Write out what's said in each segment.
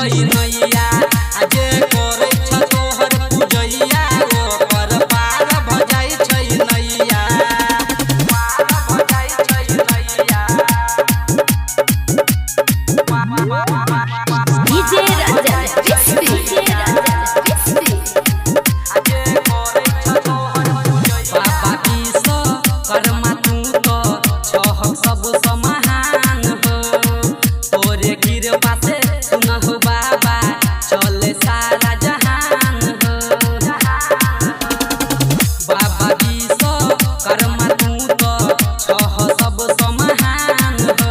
छै नैया। आ जे करै छ तोहर पूजैया ओकर पार भ जाइ छै नैया। पार भ जाइ छै नैया। DJ Ranjan Bisfi, DJ Ranjan Bisfi. बाबा विश्वकर्मा तू तो छहक सबसँ महान हो। तोरे कृपा से सुनहु बाबा चले सारा जहान हो। बाबा विश्वकर्मा तू तो छह सबसँ महान हो।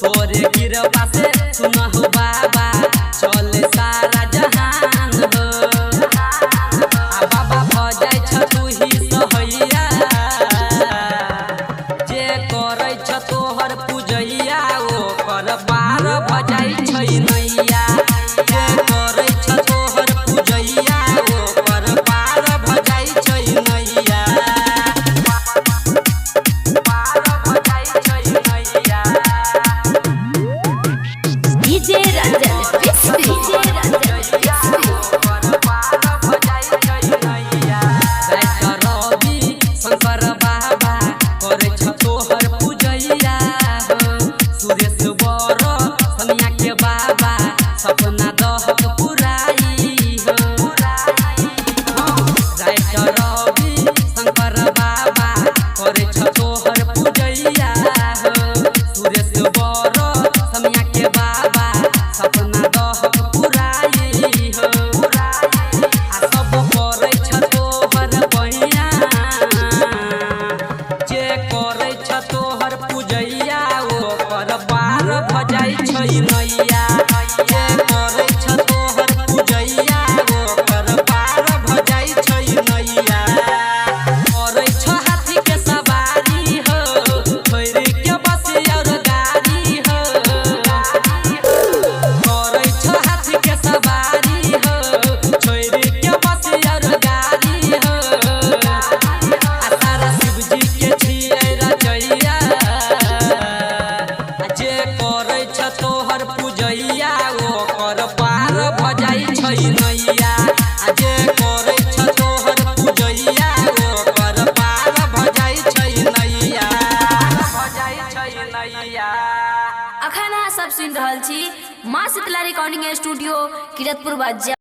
तोरे कृपा से सुनहु बाबा चले सारा जहान हो। आ बाबा भ जाइ छ तू ही सहैया, जे करै छ तोहर पूजैया ओकर पार भ जाइ छै नैया। जे करै छ तोहर पूजैया ओकर पार भ जाइ छै नैया। पार भ जाइ छै नैया। DJ Ranjan Bisfi, DJ Ranjan Bisfi. रवि शंकर बाबा करै छ तोहर पूजैया हो। सुरेश बर सनिया के बाबा सपना दहक पुराई हो। राइटर रवि शंकर बाबा करै छ तोहर पूजैया हो। सुरेश बर सनिया के बाबा सपना दहक पुराई हो। आ सब करै छ तोहर बहिया, जे करै छ तोहर पूजैया ओकर पार भ जाइ छै नैया। जे करै छ तोहर पूजैया ओकर पार भ जाइ छै नैया। करै छ हाथी के सवारी हो, छोड़ि के बस और गाड़ी हो। करै छ हाथी के सवारी हो, छोड़ि के बस और गाड़ी हो। आ सारा शिवजी के छियै रचैया, आ जे करै छ तोहर पूजैया ओकर पार भ जाइ छै नैया। आ जे करै छ तोहर पूजैया ओकर पार भ जाइ छै नैया। भ जाइ छै नैया। अखन अहाँ सब सुनि रहल छी माँ शीतला रिकॉर्डिंग स्टूडियो, किरतपुर बाजार।